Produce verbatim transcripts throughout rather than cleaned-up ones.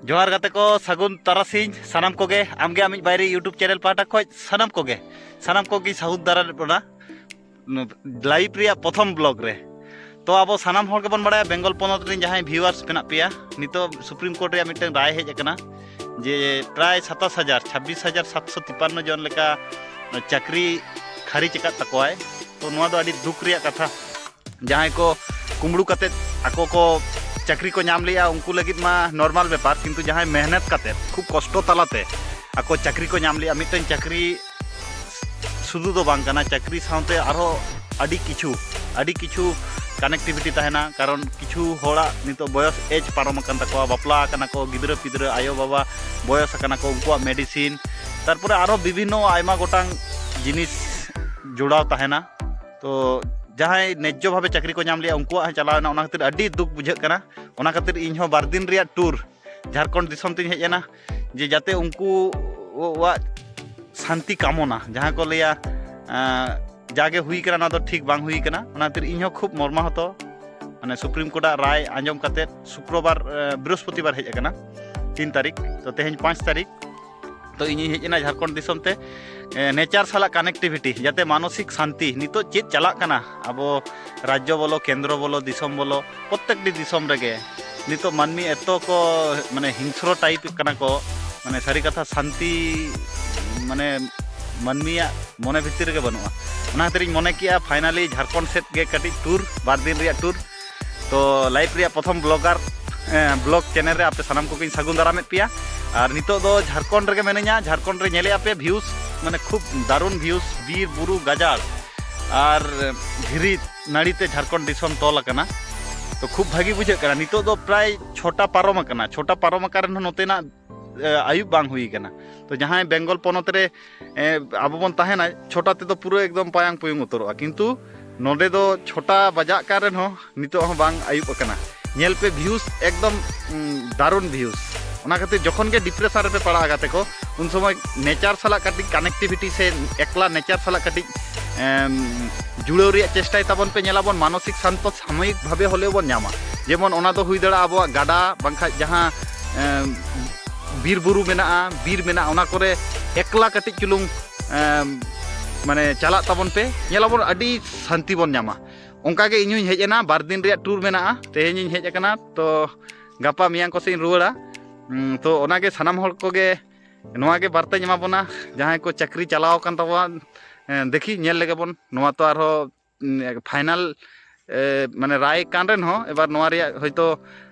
ᱡᱚᱦᱟᱨ ᱜᱟᱛᱮ ᱠᱚ, ᱥᱟᱹᱜᱩᱱ ᱛᱟᱨᱟᱥᱤᱧ ᱥᱟᱱᱟᱢ ᱠᱚᱜᱮ᱾ ᱟᱢᱜᱮ ᱟᱢᱤᱡ ᱵᱟᱭᱨᱤ YouTube ᱪᱮᱱᱮᱞ ᱯᱟᱦᱴᱟ ᱠᱷᱚᱱ ᱥᱟᱱᱟᱢ ᱠᱚᱜᱮ, ᱥᱟᱱᱟᱢ ᱠᱚᱜᱮ ᱥᱟᱹᱜᱩᱱ ᱫᱟᱨᱟᱢᱮᱫ ᱵᱚᱱᱟ ᱞᱟᱭᱤᱵᱷ ᱨᱮᱭᱟᱜ ᱯᱨᱚᱛᱷᱚᱢ ᱵᱞᱚᱜ ᱨᱮ᱾ ᱛᱚ, ᱟᱵᱚ ᱥᱟᱱᱟᱢ ᱦᱚᱲ ᱜᱮᱵᱚᱱ ᱵᱟᱲᱟᱭᱟ, ᱵᱮᱝᱜᱚᱞ ᱯᱚᱱᱚᱛ ᱨᱮᱱ ᱡᱟᱦᱟᱸᱭ ᱵᱷᱤᱭᱩᱣᱟᱨᱥ ᱢᱮᱱᱟᱜ ᱯᱮᱭᱟ, ᱱᱤᱛᱚᱜ ᱥᱩᱯᱨᱤᱢ ᱠᱳᱨᱴ ᱨᱮᱭᱟᱜ ᱢᱤᱫᱴᱟᱝ ᱨᱟᱭ ᱦᱮᱡ ᱟᱠᱟᱱᱟ ᱡᱮ ᱯᱨᱟᱭ ᱥᱟᱛᱟᱥ ᱦᱟᱡᱟᱨ, ᱪᱷᱟᱵᱵᱤᱥ ᱦᱟᱡᱟᱨ ᱥᱟᱛᱥᱚ ᱛᱤᱯᱟᱱᱱᱚ ᱡᱚᱱ ᱞᱮᱠᱟ ᱪᱟᱹᱠᱨᱤ ᱠᱷᱟᱹᱨᱤᱡ ᱟᱠᱟᱫ ᱛᱟᱠᱚᱣᱟᱭ᱾ ᱛᱚ, ᱱᱚᱣᱟ ᱫᱚ ᱟᱹᱰᱤ ᱫᱩᱠ ᱨᱮᱭᱟᱜ ᱠᱟᱛᱷᱟ᱾ ᱡᱟᱦᱟᱸᱭ ᱠᱚ ᱠᱩᱢᱵᱽᱲᱩ ᱠᱟᱛᱮᱫ ᱟᱠᱚ ᱠᱚ ᱪᱟᱹᱠᱨᱤ ᱠᱚ ᱧᱟᱢ ᱞᱮᱜᱼᱟ, ᱩᱱᱠᱩ ᱞᱟᱹᱜᱤᱫ ᱢᱟ ᱱᱚᱨᱢᱟᱞ ᱵᱮᱯᱟᱨ, ᱠᱤᱱᱛᱩ ᱡᱟᱦᱟᱸᱭ ᱢᱮᱦᱱᱚᱛ ᱠᱟᱛᱮᱫ ᱠᱷᱩᱵ ᱠᱚᱥᱴᱚ ᱛᱟᱞᱟᱛᱮ ᱟᱠᱚ ᱪᱟᱹᱠᱨᱤ ᱠᱚ ᱧᱟᱢ ᱞᱮᱜᱼᱟ, ᱢᱤᱫᱴᱮᱱ ᱪᱟᱹᱠᱨᱤ ᱥᱩᱫᱷᱩ ᱫᱚ ᱵᱟᱝ ᱠᱟᱱᱟ, ᱪᱟᱹᱠᱨᱤ ᱥᱟᱶᱛᱮ ᱟᱨᱦᱚᱸ ᱟᱹᱰᱤ ᱠᱤᱪᱷᱩ, ᱟᱹᱰᱤ ᱠᱤᱪᱷᱩ ᱠᱟᱱᱮᱠᱴᱤᱵᱷᱤᱴᱤ ᱛᱟᱦᱮᱱᱟ᱾ ᱠᱟᱨᱚᱱ ᱠᱤᱪᱷᱩ ᱦᱚᱲᱟᱜ ᱱᱤᱛᱚᱜ ᱵᱚᱭᱚᱥ, ᱮᱡᱽ ᱯᱟᱨᱚᱢ ᱟᱠᱟᱱ ᱛᱟᱠᱚᱣᱟ, ᱵᱟᱯᱞᱟ ᱟᱠᱟᱱᱟ ᱠᱚ, ᱜᱤᱫᱽᱨᱟᱹ ᱯᱤᱫᱽᱨᱟᱹ, ᱟᱭᱳ ᱵᱟᱵᱟ ᱵᱚᱭᱚᱥ ᱟᱠᱟᱱᱟ ᱠᱚ, ᱩᱱᱠᱩᱣᱟᱜ ᱢᱮᱰᱤᱥᱤᱱ, ᱛᱟᱨᱯᱚᱨᱮ ᱟᱨᱦᱚᱸ ᱵᱤᱵᱷᱤᱱᱱᱚ ᱟᱭᱢᱟ ᱜᱚᱴᱟᱝ ᱡᱤᱱᱤᱥ ᱡᱚᱲᱟᱣ ᱛᱟᱦᱮᱱᱟ᱾ ᱛᱚ, ᱡᱟᱦᱟᱸᱭ ᱱᱮᱡᱽᱡᱚ ᱵᱷᱟᱵᱮ ᱪᱟᱹᱠᱨᱤ ᱠᱚ ᱧᱟᱢ ᱞᱮᱜᱼᱟ, ᱩᱱᱠᱩᱣᱟᱜ ᱦᱚᱸ ᱪᱟᱞᱟᱣ ᱮᱱᱟ᱾ ᱚᱱᱟ ᱠᱷᱟᱹᱛᱤᱨ ᱟᱹᱰᱤ ᱫᱩᱠ ᱵᱩᱡᱷᱟᱹᱜ ᱠᱟᱱᱟ᱾ ᱚᱱᱟ ᱠᱷᱟᱹᱛᱤᱨ ᱤᱧ ᱦᱚᱸ ᱵᱟᱨ ᱫᱤᱱ ᱨᱮᱭᱟᱜ ᱴᱩᱨ, ᱡᱷᱟᱲᱠᱷᱚᱸᱰ ᱫᱤᱥᱚᱢ ᱛᱤᱧ ᱦᱮᱡ ᱮᱱᱟ, ᱡᱮ ᱡᱟᱛᱮ ᱩᱱᱠᱩᱣᱟᱜ ᱥᱟᱱᱛᱤ ᱠᱟᱢᱚᱱᱟ, ᱡᱟᱦᱟᱸ ᱠᱚ ᱞᱟᱹᱭᱟ, ᱟᱸ, ᱡᱟᱜᱮ ᱦᱩᱭ ᱠᱟᱱᱟ, ᱚᱱᱟ ᱫᱚ ᱴᱷᱤᱠ ᱵᱟᱝ ᱦᱩᱭ ᱠᱟᱱᱟ᱾ ᱚᱱᱟ ᱠᱷᱟᱹᱛᱤᱨ ᱤᱧ ᱦᱚᱸ ᱠᱷᱩᱵ ᱢᱚᱨᱢᱟᱦᱚᱛᱚ, ᱢᱟᱱᱮ, ᱥᱩᱯᱨᱤᱢ ᱠᱳᱨᱴᱟᱜ ᱨᱟᱭ ᱟᱸᱡᱚᱢ ᱠᱟᱛᱮᱫ ᱥᱩᱠᱨᱚᱵᱟᱨ, ᱟᱸ, ᱵᱨᱤᱦᱚᱥᱯᱚᱛᱤᱵᱟᱨ ᱦᱮᱡ ᱟᱠᱟᱱᱟ, ᱛᱤᱱ ᱛᱟᱹᱨᱤᱠᱷ᱾ ᱛᱚ, ᱛᱮᱦᱮᱧ ᱯᱟᱸᱪ ᱛᱟᱹᱨᱤᱠᱷ᱾ ᱛᱚ, ᱤᱧᱤᱧ ᱦᱮᱡ ᱮᱱᱟ ᱡᱷᱟᱲᱠᱷᱚᱸᱰ ᱫᱤᱥᱚᱢ ᱛᱮ, ᱮ, ᱱᱮᱪᱟᱨ ᱥᱟᱞᱟᱜ ᱠᱟᱱᱮᱠᱴᱤᱵᱷᱤᱴᱤ, ᱡᱟᱛᱮ ᱢᱟᱱᱚᱥᱤᱠ ᱥᱟᱱᱛᱤ᱾ ᱱᱤᱛᱚᱜ ᱪᱮᱫ ᱪᱟᱞᱟᱜ ᱠᱟᱱᱟ ᱟᱵᱚ ᱨᱟᱡᱽᱡᱚ ᱵᱚᱞᱚ, ᱠᱮᱱᱫᱨᱚ ᱵᱚᱞᱚ, ᱫᱤᱥᱚᱢ ᱵᱚᱞᱚ, ᱯᱨᱚᱛᱛᱮᱠᱴᱤ ᱫᱤᱥᱚᱢ ᱨᱮᱜᱮ ᱱᱤᱛᱚᱜ ᱢᱟᱹᱱᱢᱤ ᱮᱛᱚ ᱠᱚ, ᱢᱟᱱᱮ, ᱦᱤᱝᱥᱨᱚ ᱴᱟᱭᱤᱯ ᱠᱟᱱᱟ ᱠᱚ, ᱢᱟᱱᱮ, ᱥᱟᱹᱨᱤ ᱠᱟᱛᱷᱟ, ᱥᱟᱱᱛᱤ, ᱢᱟᱱᱮ, ᱢᱟᱹᱱᱢᱤᱭᱟᱜ ᱢᱚᱱᱮ ᱵᱷᱤᱛᱤᱨ ᱨᱮᱜᱮ ᱵᱟᱹᱱᱩᱜᱼᱟ᱾ ᱚᱱᱟ ᱠᱷᱟᱹᱛᱤᱨ ᱤᱧ ᱢᱚᱱᱮ ᱠᱮᱜᱼᱟ, ᱯᱷᱟᱭᱱᱟᱞᱤ ᱡᱷᱟᱲᱠᱷᱚᱸᱰ ᱥᱮᱫ ᱜᱮ ᱠᱟᱹᱴᱤᱡ ᱴᱩᱨ, ᱵᱟᱨ ᱫᱤᱱ ᱨᱮᱭᱟᱜ ᱴᱩᱨ᱾ ᱛᱚ, ᱞᱟᱭᱤᱵᱷ ᱨᱮᱭᱟᱜ ᱯᱨᱚᱛᱷᱚᱢ ᱵᱞᱚᱜᱟᱨ, ᱮ, ᱵᱞᱚᱜ ᱪᱮᱱᱮᱞ ᱨᱮ ᱟᱯᱮ ᱥᱟᱱᱟᱢ ᱠᱚᱜᱮᱧ ᱥᱟᱹᱜᱩᱱ ᱫᱟᱨᱟᱢᱮᱫ ᱯᱮᱭᱟ᱾ ᱟᱨ ᱱᱤᱛᱚᱜ ᱫᱚ ᱡᱷᱟᱲᱠᱷᱚᱸᱰ ᱨᱮᱜᱮ ᱢᱮᱱᱟᱹᱧᱟ᱾ ᱡᱷᱟᱲᱠᱷᱚᱸᱰ ᱨᱮ ᱧᱮᱞᱮᱜᱼᱟ ᱯᱮ ᱵᱷᱤᱭᱩᱥ, ᱢᱟᱱᱮ, ᱠᱷᱩᱵ ᱫᱟᱨᱩᱱ ᱵᱷᱤᱭᱩᱥ, ᱵᱤᱨ ᱵᱩᱨᱩ ᱜᱟᱡᱟᱲ ᱟᱨ ᱫᱷᱤᱨᱤ ᱱᱟᱹᱲᱤ ᱛᱮ ᱡᱷᱟᱲᱠᱷᱚᱸᱰ ᱫᱤᱥᱚᱢ ᱛᱚᱞ ᱟᱠᱟᱱᱟ᱾ ᱛᱚ, ᱠᱷᱩᱵ ᱵᱷᱟᱹᱜᱤ ᱵᱩᱡᱷᱟᱹᱜ ᱠᱟᱱᱟ᱾ ᱱᱤᱛᱚᱜ ᱫᱚ ᱯᱨᱟᱭ ᱪᱷᱚᱴᱟ ᱯᱟᱨᱚᱢ ᱟᱠᱟᱱᱟ᱾ ᱪᱷᱚᱴᱟ ᱯᱟᱨᱚᱢ ᱟᱠᱟᱱ ᱨᱮᱦᱚᱸ ᱱᱚᱛᱮᱱᱟᱜ, ᱮ, ᱟᱹᱭᱩᱵ ᱵᱟᱝ ᱦᱩᱭ ᱟᱠᱟᱱᱟ᱾ ᱛᱚ, ᱡᱟᱦᱟᱸᱭ ᱵᱮᱝᱜᱚᱞ ᱯᱚᱱᱚᱛ ᱨᱮ, ᱮ, ᱟᱵᱚ ᱵᱚᱱ ᱛᱟᱦᱮᱱᱟ, ᱪᱷᱚᱴᱟ ᱛᱮᱫᱚ ᱯᱩᱨᱟᱹ ᱮᱠᱫᱚᱢ ᱯᱟᱭᱟᱝ ᱯᱩᱭᱩᱝ ᱩᱛᱟᱹᱨᱚᱜᱼᱟ᱾ ᱠᱤᱱᱛᱩ ᱱᱚᱰᱮ ᱫᱚ ᱪᱷᱚᱴᱟ ᱵᱟᱡᱟᱜ ᱠᱟᱱ ᱨᱮᱦᱚᱸ ᱱᱤᱛᱚᱜ ᱦᱚᱸ ᱵᱟᱝ ᱟᱹᱭᱩᱵ ᱟᱠᱟᱱᱟ᱾ ᱧᱮᱞ ᱯᱮ ᱵᱷᱤᱭᱩᱥ ᱮᱠᱫᱚᱢ, ᱩᱸ, ᱫᱟᱨᱩᱱ ᱵᱷᱤᱭᱩᱥ᱾ ᱚᱱᱟ ᱠᱷᱟᱹᱛᱤᱨ ᱡᱚᱠᱷᱚᱱ ᱜᱮ ᱰᱤᱯᱨᱮᱥᱚᱱ ᱨᱮᱯᱮ ᱯᱟᱲᱟᱜᱼᱟ ᱜᱟᱛᱮ ᱠᱚ, ᱩᱱ ᱥᱚᱢᱚᱭ ᱱᱮᱪᱟᱨ ᱥᱟᱞᱟᱜ ᱠᱟᱹᱴᱤᱡ ᱠᱟᱱᱮᱠᱴᱤᱵᱷᱤᱴᱤ ᱥᱮ ᱮᱠᱞᱟ ᱱᱮᱪᱟᱨ ᱥᱟᱞᱟᱜ ᱠᱟᱹᱴᱤᱡ, ᱮᱢ, ᱡᱩᱲᱟᱹᱣ ᱨᱮᱭᱟᱜ ᱪᱮᱥᱴᱟᱭ ᱛᱟᱵᱚᱱ ᱯᱮ᱾ ᱧᱮᱞᱟᱵᱚᱱ ᱢᱟᱱᱚᱥᱤᱠ ᱥᱟᱱᱛᱚ ᱥᱟᱢᱚᱭᱤᱠ ᱵᱷᱟᱵᱮ ᱦᱚᱞᱮᱣ ᱵᱚᱱ ᱧᱟᱢᱟ᱾ ᱡᱮᱢᱚᱱ ᱚᱱᱟ ᱫᱚ ᱦᱩᱭ ᱫᱟᱲᱮᱭᱟᱜᱼᱟ ᱟᱵᱚᱣᱟᱜ ᱜᱟᱰᱟ, ᱵᱟᱝᱠᱷᱟᱡ ᱡᱟᱦᱟᱸ, ᱮᱢ, ᱵᱤᱨ ᱵᱩᱨᱩ ᱢᱮᱱᱟᱜᱼᱟ, ᱵᱤᱨ ᱢᱮᱱᱟᱜᱼᱟ, ᱚᱱᱟ ᱠᱚᱨᱮ ᱮᱠᱞᱟ ᱠᱟᱹᱴᱤᱡ ᱪᱩᱞᱩᱝ, ᱮᱢ, ᱢᱟᱱᱮ ᱪᱟᱞᱟᱜ ᱛᱟᱵᱚᱱ ᱯᱮ, ᱧᱮᱞᱟᱵᱚᱱ ᱟᱹᱰᱤ ᱥᱟᱱᱛᱤ ᱵᱚᱱ ᱧᱟᱢᱟ᱾ ᱚᱱᱠᱟᱜᱮ ᱤᱧ ᱦᱚᱧ ᱦᱮᱡ ᱮᱱᱟ, ᱵᱟᱨ ᱫᱤᱱ ᱨᱮᱭᱟᱜ ᱴᱩᱨ ᱢᱮᱱᱟᱜᱼᱟ, ᱛᱮᱦᱮᱧ ᱤᱧ ᱦᱮᱡ ᱟᱠᱟᱱᱟ, ᱛᱚ ᱜᱟᱯᱟ ᱢᱮᱭᱟᱝ ᱠᱚᱥᱮᱫ ᱤᱧ ᱨᱩᱣᱟᱹᱲᱟ᱾ ᱩᱸ, ᱛᱚ ᱚᱱᱟᱜᱮ ᱥᱟᱱᱟᱢ ᱦᱚᱲ ᱠᱚᱜᱮ ᱱᱚᱣᱟ ᱜᱮ ᱵᱟᱨᱛᱟᱧ ᱮᱢᱟ ᱵᱚᱱᱟ, ᱡᱟᱦᱟᱸᱭ ᱠᱚ ᱪᱟᱹᱠᱨᱤ ᱪᱟᱞᱟᱣ ᱟᱠᱟᱱ ᱛᱟᱵᱚᱱᱟ, ᱮᱸ, ᱫᱮᱠᱷᱤ ᱧᱮᱞ ᱞᱮᱜᱮ ᱵᱚᱱ, ᱱᱚᱣᱟ ᱛᱚ ᱟᱨᱦᱚᱸ, ᱩᱸ, ᱯᱷᱟᱭᱱᱟᱞ, ᱮ, ᱢᱟᱱᱮ ᱨᱟᱭ ᱠᱟᱱ ᱨᱮᱦᱚᱸ ᱮᱵᱟᱨ ᱱᱚᱣᱟ ᱨᱮᱭᱟᱜ ᱦᱚᱭᱛᱳ,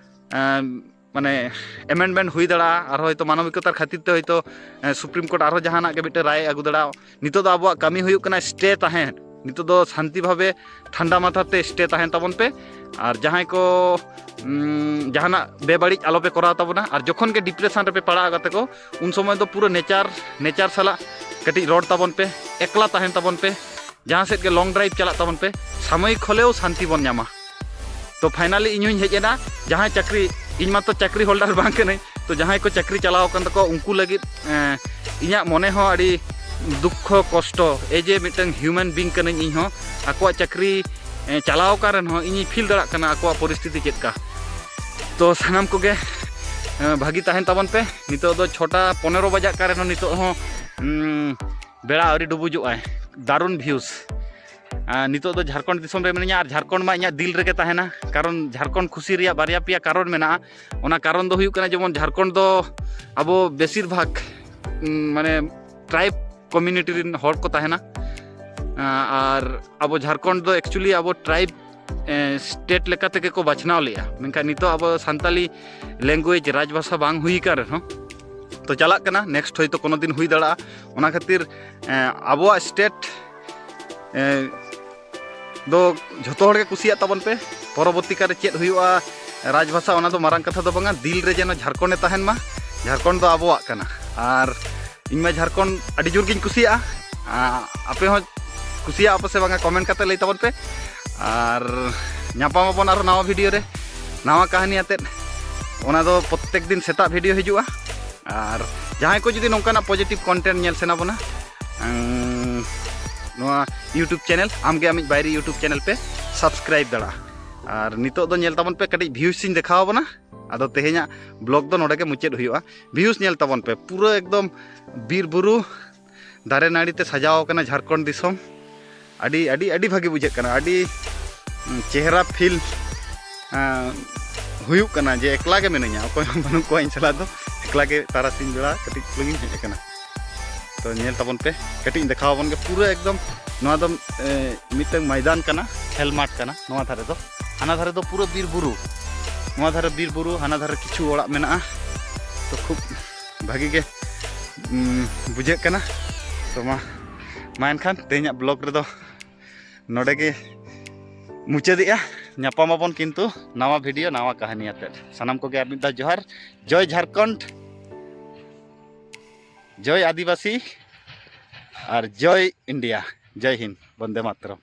ᱮᱸ, ᱢᱟᱱᱮ ᱮᱢᱮᱱᱰᱢᱮᱱᱴ ᱦᱩᱭ ᱫᱟᱲᱮᱭᱟᱜᱼᱟ, ᱟᱨ ᱦᱚᱭᱛᱳ ᱢᱟᱱᱚᱵᱤᱠᱚᱛᱟᱨ ᱠᱷᱟᱹᱛᱤᱨ ᱛᱮ ᱦᱚᱭᱛᱳ, ᱮᱸ, ᱥᱩᱯᱨᱤᱢ ᱠᱳᱨᱴ ᱟᱨᱦᱚᱸ ᱡᱟᱦᱟᱱᱟᱜ ᱜᱮ ᱢᱤᱫᱴᱮᱱ ᱨᱟᱭ ᱟᱹᱜᱩ ᱫᱟᱲᱮᱭᱟᱜᱼᱟ᱾ ᱱᱤᱛᱚᱜ ᱫᱚ ᱟᱵᱚᱣᱟᱜ ᱠᱟᱹᱢᱤ ᱦᱩᱭᱩᱜ ᱠᱟᱱᱟ ᱥᱴᱮ ᱛᱟᱦᱮᱸ, ᱱᱤᱛᱚᱜ ᱫᱚ ᱥᱟᱱᱛᱤ ᱵᱷᱟᱵᱮ ᱴᱷᱟᱱᱰᱟ ᱢᱟᱛᱷᱟ ᱛᱮ ᱥᱴᱮ ᱛᱟᱦᱮᱱ ᱛᱟᱵᱚᱱ ᱯᱮ᱾ ᱟᱨ ᱡᱟᱦᱟᱸᱭ ᱠᱚ, ᱩᱸ, ᱡᱟᱦᱟᱱᱟᱜ ᱵᱮᱵᱟᱹᱲᱤᱡ ᱟᱞᱚᱯᱮ ᱠᱚᱨᱟᱣ ᱛᱟᱵᱚᱱᱟ᱾ ᱟᱨ ᱡᱚᱠᱷᱚᱱ ᱜᱮ ᱰᱤᱯᱨᱮᱥᱚᱱ ᱨᱮᱯᱮ ᱯᱟᱲᱟᱜᱼᱟ ᱜᱟᱛᱮ ᱠᱚ, ᱩᱱ ᱥᱚᱢᱚᱭ ᱫᱚ ᱯᱩᱨᱟᱹ ᱱᱮᱪᱟᱨ, ᱱᱮᱪᱟᱨ ᱥᱟᱞᱟᱜ ᱠᱟᱹᱴᱤᱡ ᱨᱚᱲ ᱛᱟᱵᱚᱱ ᱯᱮ, ᱮᱠᱞᱟ ᱛᱟᱦᱮᱱ ᱛᱟᱵᱚᱱ ᱯᱮ, ᱡᱟᱦᱟᱸ ᱥᱮᱫ ᱜᱮ ᱞᱚᱝ ᱰᱨᱟᱭᱤᱵᱷ ᱪᱟᱞᱟᱜ ᱛᱟᱵᱚᱱ ᱯᱮ, ᱥᱟᱢᱚᱭᱤᱠ ᱦᱚᱞᱮᱣ ᱥᱟᱱᱛᱤ ᱵᱚᱱ ᱧᱟᱢᱟ᱾ ᱛᱚ ᱯᱷᱟᱭᱱᱟᱞᱤ ᱤᱧ ᱦᱚᱧ ᱦᱮᱡ ᱮᱱᱟ, ᱡᱟᱦᱟᱸᱭ ᱪᱟᱹᱠᱨᱤ, ᱤᱧ ᱢᱟᱛᱚ ᱪᱟᱹᱠᱨᱤ ᱦᱳᱞᱰᱟᱨ ᱵᱟᱝ ᱠᱟᱹᱱᱟᱹᱧ, ᱛᱚ ᱡᱟᱦᱟᱸᱭ ᱠᱚ ᱪᱟᱹᱠᱨᱤ ᱪᱟᱞᱟᱣ ᱟᱠᱟᱱ ᱛᱟᱠᱚᱣᱟ ᱩᱱᱠᱩ ᱞᱟᱹᱜᱤᱫ, ᱮᱸ, ᱤᱧᱟᱹᱜ ᱢᱚᱱᱮ ᱦᱚᱸ ᱟᱹᱰᱤ ᱫᱩᱠᱠᱷᱚ ᱠᱚᱥᱴᱚ, ᱮ ᱡᱮ ᱢᱤᱫᱴᱟᱝ ᱦᱤᱭᱩᱢᱮᱱ ᱵᱤᱝ ᱠᱟᱹᱱᱟᱹᱧ ᱤᱧ ᱦᱚᱸ, ᱟᱠᱚᱣᱟᱜ ᱪᱟᱹᱠᱨᱤ, ᱮᱸ, ᱪᱟᱞᱟᱣ ᱟᱠᱟᱱ ᱨᱮᱦᱚᱸ ᱤᱧᱤᱧ ᱯᱷᱤᱞ ᱫᱟᱲᱮᱭᱟᱜ ᱠᱟᱱᱟ ᱟᱠᱚᱣᱟᱜ ᱯᱚᱨᱤᱥᱛᱷᱤᱛᱤ ᱪᱮᱫ ᱞᱮᱠᱟ᱾ ᱛᱚ ᱥᱟᱱᱟᱢ ᱠᱚᱜᱮ, ᱮᱸ, ᱵᱷᱟᱹᱜᱤ ᱛᱟᱦᱮᱱ ᱛᱟᱵᱚᱱ ᱯᱮ᱾ ᱱᱤᱛᱚᱜ ᱫᱚ ᱪᱷᱚᱴᱟ ᱯᱚᱱᱮᱨᱚ ᱵᱟᱡᱟᱜ ᱠᱟᱱ ᱨᱮᱦᱚᱸ ᱱᱤᱛᱚᱜ ᱦᱚᱸ, ᱩᱸ, ᱵᱮᱲᱟ ᱟᱹᱣᱨᱤ ᱰᱩᱵᱩᱡᱚᱜᱼᱟᱭ᱾ ᱫᱟᱨᱩᱱ ᱵᱷᱤᱭᱩᱥ᱾ ᱟᱨ ᱱᱤᱛᱚᱜ ᱫᱚ ᱡᱷᱟᱲᱠᱷᱚᱸᱰ ᱫᱤᱥᱚᱢ ᱨᱮ ᱢᱤᱱᱟᱹᱧᱟ, ᱟᱨ ᱡᱷᱟᱲᱠᱷᱚᱸᱰ ᱢᱟ ᱤᱧᱟᱹᱜ ᱫᱤᱞ ᱨᱮᱜᱮ ᱛᱟᱦᱮᱱᱟ, ᱠᱟᱨᱚᱱ ᱡᱷᱟᱲᱠᱷᱚᱸᱰ ᱠᱷᱩᱥᱤ ᱨᱮᱭᱟᱜ ᱵᱟᱨᱭᱟ ᱯᱮᱭᱟ ᱠᱟᱨᱚᱱ ᱢᱮᱱᱟᱜᱼᱟ᱾ ᱚᱱᱟ ᱠᱟᱨᱚᱱ ᱫᱚ ᱦᱩᱭᱩᱜ ᱠᱟᱱᱟ, ᱡᱮᱢᱚᱱ ᱡᱷᱟᱲᱠᱷᱚᱸᱰ ᱫᱚ ᱟᱵᱚ ᱵᱮᱥᱤᱨ ᱵᱷᱟᱜᱽ, ᱩᱸ, ᱢᱟᱱᱮ ᱴᱨᱟᱭᱤᱵᱽ ᱠᱚᱢᱤᱭᱩᱱᱤᱴᱤ ᱨᱮᱱ ᱦᱚᱲ ᱠᱚ ᱛᱟᱦᱮᱱᱟ᱾ ᱟᱨ ᱟᱵᱚ ᱡᱷᱟᱲᱠᱷᱚᱸᱰ ᱫᱚ ᱮᱠᱪᱩᱭᱮᱞᱤ ᱟᱵᱚ ᱴᱨᱟᱭᱤᱵᱽ ᱥᱴᱮᱴ ᱞᱮᱠᱟ ᱛᱮᱜᱮ ᱠᱚ ᱵᱟᱪᱷᱱᱟᱣ ᱞᱮᱫᱼᱟ, ᱢᱮᱱᱠᱷᱟᱱ ᱱᱤᱛᱚᱜ ᱟᱵᱚ ᱥᱟᱱᱛᱟᱞᱤ ᱞᱮᱝᱜᱩᱭᱮᱡᱽ ᱨᱟᱡᱽᱵᱷᱟᱥᱟ ᱵᱟᱝ ᱦᱩᱭ ᱟᱠᱟᱱ ᱨᱮᱦᱚᱸ, ᱛᱚ ᱪᱟᱞᱟᱜ ᱠᱟᱱᱟ, ᱱᱮᱠᱥᱴ ᱦᱚᱭᱛᱳ ᱠᱳᱱᱳ ᱫᱤᱱ ᱦᱩᱭ ᱫᱟᱲᱮᱭᱟᱜᱼᱟ᱾ ᱚᱱᱟ ᱠᱷᱟᱹᱛᱤᱨ, ᱮᱸ, ᱟᱵᱚᱣᱟᱜ ᱥᱴᱮᱴ, ᱮᱸ, ᱫᱚ ᱡᱷᱚᱛᱚ ᱦᱚᱲ ᱜᱮ ᱠᱩᱥᱤᱭᱟᱜ ᱛᱟᱵᱚᱱ ᱯᱮ᱾ ᱯᱚᱨᱚᱵᱚᱨᱛᱤ ᱠᱟᱞ ᱨᱮ ᱪᱮᱫ ᱦᱩᱭᱩᱜᱼᱟ ᱨᱟᱡᱽᱵᱷᱟᱥᱟ, ᱚᱱᱟ ᱫᱚ ᱢᱟᱨᱟᱝ ᱠᱟᱛᱷᱟ ᱫᱚ ᱵᱟᱝᱟ, ᱫᱤᱞ ᱨᱮ ᱡᱮᱱᱚ ᱡᱷᱟᱲᱠᱷᱚᱸᱰᱮ ᱛᱟᱦᱮᱱ ᱢᱟ᱾ ᱡᱷᱟᱲᱠᱷᱚᱸᱰ ᱫᱚ ᱟᱵᱚᱣᱟᱜ ᱠᱟᱱᱟ᱾ ᱟᱨ ᱤᱧ ᱢᱟ ᱡᱷᱟᱲᱠᱷᱚᱸᱰ ᱟᱹᱰᱤ ᱡᱳᱨ ᱜᱤᱧ ᱠᱩᱥᱤᱭᱟᱜᱼᱟ᱾ ᱟ, ᱟᱯᱮ ᱦᱚᱸ ᱠᱩᱥᱤᱭᱟᱜᱼᱟ ᱯᱮ ᱥᱮ ᱵᱟᱝᱟ, ᱠᱚᱢᱮᱱᱴ ᱠᱟᱛᱮ ᱞᱟᱹᱭ ᱛᱟᱵᱚᱱ ᱯᱮ᱾ ᱟᱨ ᱧᱟᱯᱟᱢ ᱟᱵᱚᱱ ᱟᱨᱦᱚᱸ ᱱᱟᱣᱟ ᱵᱷᱤᱰᱤᱭᱳ ᱨᱮ, ᱱᱟᱣᱟ ᱠᱟᱹᱦᱱᱤ ᱟᱛᱮᱫ᱾ ᱚᱱᱟ ᱫᱚ ᱯᱨᱚᱛᱮᱠ ᱫᱤᱱ ᱥᱮᱛᱟᱜ ᱵᱷᱤᱰᱤᱭᱳ ᱦᱤᱡᱩᱜᱼᱟ᱾ ᱟᱨ ᱡᱟᱦᱟᱸᱭ ᱠᱚ ᱡᱩᱫᱤ ᱱᱚᱝᱠᱟᱱᱟᱜ ᱯᱚᱡᱤᱴᱤᱵᱷ ᱠᱚᱱᱴᱮᱱᱴ ᱧᱮᱞ ᱥᱟᱱᱟ ᱵᱚᱱᱟ, ᱩᱸ, ᱱᱚᱣᱟ YouTube ᱪᱮᱱᱮᱞ ᱟᱢᱜᱮ ᱟᱢᱤᱡ ᱵᱟᱭᱨᱤ YouTube ᱪᱮᱱᱮᱞ ᱯᱮ ᱥᱟᱵᱥᱠᱨᱟᱭᱤᱵ ᱫᱟᱲᱮᱭᱟᱜᱼᱟ᱾ ᱟᱨ ᱱᱤᱛᱚᱜ ᱫᱚ ᱧᱮᱞ ᱛᱟᱵᱚᱱ ᱯᱮ, ᱠᱟᱹᱴᱤᱡ views ᱤᱧ ᱫᱮᱠᱷᱟᱣ ᱟᱵᱚᱱᱟ᱾ ᱟᱫᱚ ᱛᱮᱦᱮᱧᱟᱜ vlog ᱫᱚ ᱱᱚᱰᱮ ᱜᱮ ᱢᱩᱪᱟᱹᱫ ᱦᱩᱭᱩᱜᱼᱟ᱾ Views ᱧᱮᱞ ᱛᱟᱵᱚᱱ ᱯᱮ, ᱯᱩᱨᱟᱹ ᱮᱠᱫᱚᱢ ᱵᱤᱨ ᱵᱩᱨᱩ ᱫᱟᱨᱮ ᱱᱟᱹᱲᱤ ᱛᱮ ᱥᱟᱡᱟᱣ ᱟᱠᱟᱱᱟ ᱡᱷᱟᱲᱠᱷᱚᱸᱰ ᱫᱤᱥᱚᱢ᱾ ᱟᱹᱰᱤ ᱟᱹᱰᱤ ᱟᱹᱰᱤ ᱵᱷᱟᱹᱜᱤ ᱵᱩᱡᱷᱟᱹᱜ ᱠᱟᱱᱟ, ᱟᱹᱰᱤ ᱩᱸ, ᱪᱮᱦᱨᱟ feel ᱟᱸ, ᱦᱩᱭᱩᱜ ᱠᱟᱱᱟ ᱡᱮ ᱮᱠᱞᱟ ᱜᱮ ᱢᱤᱱᱟᱹᱧᱟ, ᱚᱠᱚᱭ ᱦᱚᱸ ᱵᱟᱹᱱᱩᱜ ᱠᱚᱣᱟ ᱤᱧ ᱥᱟᱞᱟᱜ ᱫᱚ᱾ ᱮᱠᱞᱟ ᱜᱮ ᱛᱟᱨᱟᱥᱤᱧ ᱵᱮᱲᱟ ᱠᱟᱹᱴᱤᱡ ᱪᱩᱞᱩᱝ ᱤᱧ ᱦᱮᱡ ᱟᱠᱟᱱᱟ᱾ ᱛᱚ ᱧᱮᱞ ᱛᱟᱵᱚᱱ ᱯᱮ, ᱠᱟᱹᱴᱤᱡ ᱤᱧ ᱫᱮᱠᱷᱟᱣ ᱟᱵᱚᱱ ᱜᱮ᱾ ᱯᱩᱨᱟᱹ ᱮᱠᱫᱚᱢ ᱱᱚᱣᱟ ᱫᱚ ᱮ, ᱢᱤᱫᱴᱟᱝ ᱢᱚᱭᱫᱟᱱ ᱠᱟᱱᱟ, ᱠᱷᱮᱞ ᱢᱟᱴᱷ ᱠᱟᱱᱟ ᱱᱚᱣᱟ ᱫᱷᱟᱨᱮ ᱫᱚ᱾ ᱦᱟᱱᱟ ᱫᱷᱟᱨᱮ ᱫᱚ ᱯᱩᱨᱟᱹ ᱵᱤᱨ ᱵᱩᱨᱩ, ᱱᱚᱣᱟ ᱫᱷᱟᱨᱮ ᱵᱤᱨ ᱵᱩᱨᱩ, ᱦᱟᱱᱟ ᱫᱷᱟᱨᱮ ᱠᱤᱪᱷᱩ ᱚᱲᱟᱜ ᱢᱮᱱᱟᱜᱼᱟ᱾ ᱛᱚ ᱠᱷᱩᱵ ᱵᱷᱟᱹᱜᱤ ᱜᱮ ᱩᱸ, ᱵᱩᱡᱷᱟᱹᱜ ᱠᱟᱱᱟ᱾ ᱛᱚ ᱢᱟ, ᱢᱟ ᱮᱱᱠᱷᱟᱱ ᱛᱮᱦᱮᱧᱟᱜ vlog ᱨᱮᱫᱚ ᱱᱚᱰᱮ ᱜᱮ ᱢᱩᱪᱟᱹᱫᱮᱜᱼᱟ᱾ ᱧᱟᱯᱟᱢ ᱟᱵᱚᱱ ᱠᱤᱱᱛᱩ ᱱᱟᱣᱟ video, ᱱᱟᱣᱟ ᱠᱟᱹᱦᱱᱤ ᱟᱛᱮᱫ᱾ ᱥᱟᱱᱟᱢ ᱠᱚᱜᱮ ᱟᱨ ᱢᱤᱫ ᱫᱷᱟᱣ ᱡᱚᱦᱟᱨ᱾ ᱡᱚᱭ ᱡᱷᱟᱲᱠᱷᱚᱸᱰ, ᱡᱚᱭ ᱟᱹᱫᱤᱵᱟᱹᱥᱤ ᱟᱨ ᱡᱚᱭ ᱤᱱᱰᱤᱭᱟ᱾ ᱡᱚᱭ ᱦᱤᱱᱫ, ᱵᱚᱱᱫᱮ ᱢᱟᱛᱨᱚᱢ᱾